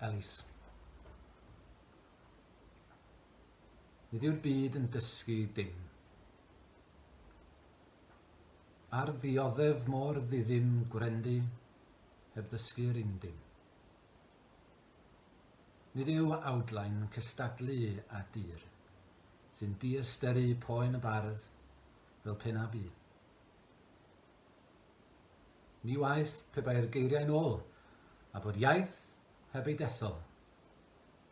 Elis. Nid yw'r byd yn dysgu dim. Ar ddioddef mor ddiddim gwrendy heb ddysgu'r undim. Nid yw awdlau'n cystadlu â dur, sy'n diystyru poen y bardd fel pe na bu. Ni waeth pe bai'r geiriau'n ôl, a bod iaith heb ei dethol,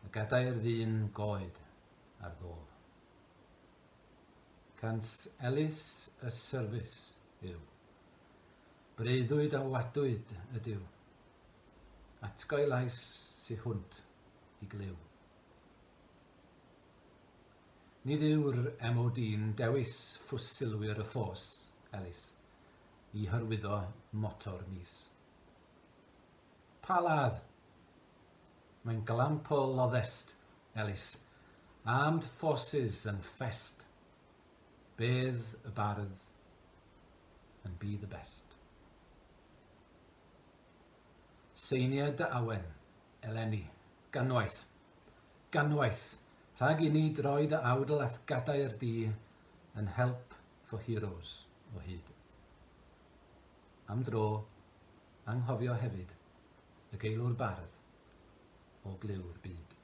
y gadair ddyn goed ar ddôl. Cans Elis y Service yw. Breuddwyd a wadwyd ydyw. Atgoi lais sy hwnt i glyw. Nid yw'r MOD'n dewis ffwsilwyr y ffos, Elis, i hyrwyddo motor mis. Pa ladd? Mae'n glamp o loddest, Elis. Armed Forces yn ffest. Bedd y bardd yn be the best. Seinia dy awen, eleni, ganwaith, ganwaith, rhag inni droi dy awdl a'th gadair di yn help for heroes o hyd. Am dro, anghofio hefyd y geilw'r bardd o glyw'r byd.